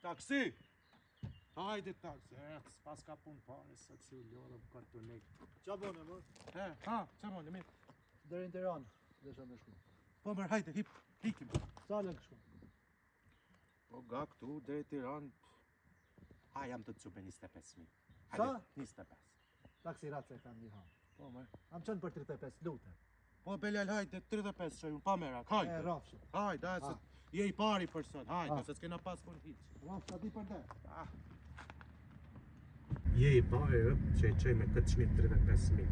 Taksi! Hajde taksi, e, s'pas ka punë pare, sot si u lodhëm kartonik. Qa bone, mor? E, ha, qa bone, mirë? Deri në Tiranë, desha me shku. Po mërë, hajde, hip, hikim. Sa lek shku? Po ga këtu, deri Tiranë, ha, jam të të me 25.000. Sa? 25. Taksi ratë se kam një ha. Po mërë. Am qënë për 35, lutem. Po Belal, hajde, 35 që unë, pa merak, hajde. E, rafshë. Hajde, hajde, se je i pari për sot, hajde, Ha. se s'kena pas punë hiç. Rafshë, a di për dhe. Ah. Je i pari, ë, që e qoj me këtë çmim 35.000.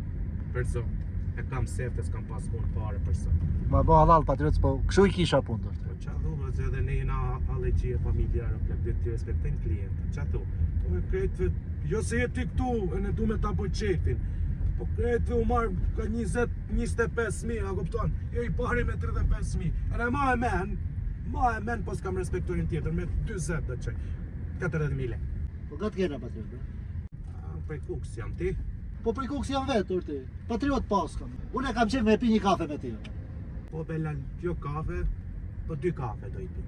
Për zot, e kam sefte, s'kam pas punë pare për sot. Ma bo halal patriot, po kështu i kisha punë do Po qa thu, vëllezër, edhe ne jena allegji e familjarë, plak, dhe t'i respektojmë klientët. Qa thu? Po e krejtve, jo se je ti këtu, e ne du me ta bëj qefin. Po krejtve u marr ka 20, 25.000, a kupton? Jo i pari me 35.000. Edhe ma e men, ma e men, po s'kam respektorin tjetër, me 40 do të çoj. 40.000 lekë. Po gatë kena patriot, bre. A, Prej Kukës jam ti. Po prej Kukës jam vetë, or ti. Patriot pas kam. Unë e kam qenë me pi një kafe me ti. Po Belal, jo kafe, po dy kafe do i pi.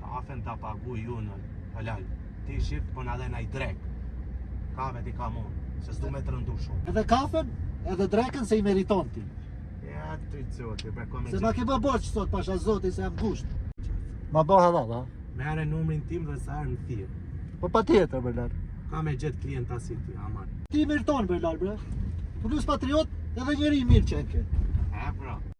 Kafen ta paguj unë, halal. Ti shif, po na dhe na i drek. Kafe ti kam unë, se s'du me të rëndu shumë. Edhe kafen, edhe drekën se i meriton ti. Ja, ty zoti, bre, ko me Se ma ke bë borxh sot pasha zoti se jam ngusht. Ma bo halal, ha? Merre numrin tim dhe sa herë më thirr. Po patjetër, bre lal. Ka me gjetë klienta si ti, aman. Ti i meriton, bre lal, bre. Plus patriot, edhe njeri i mirë që e ke. E, pra.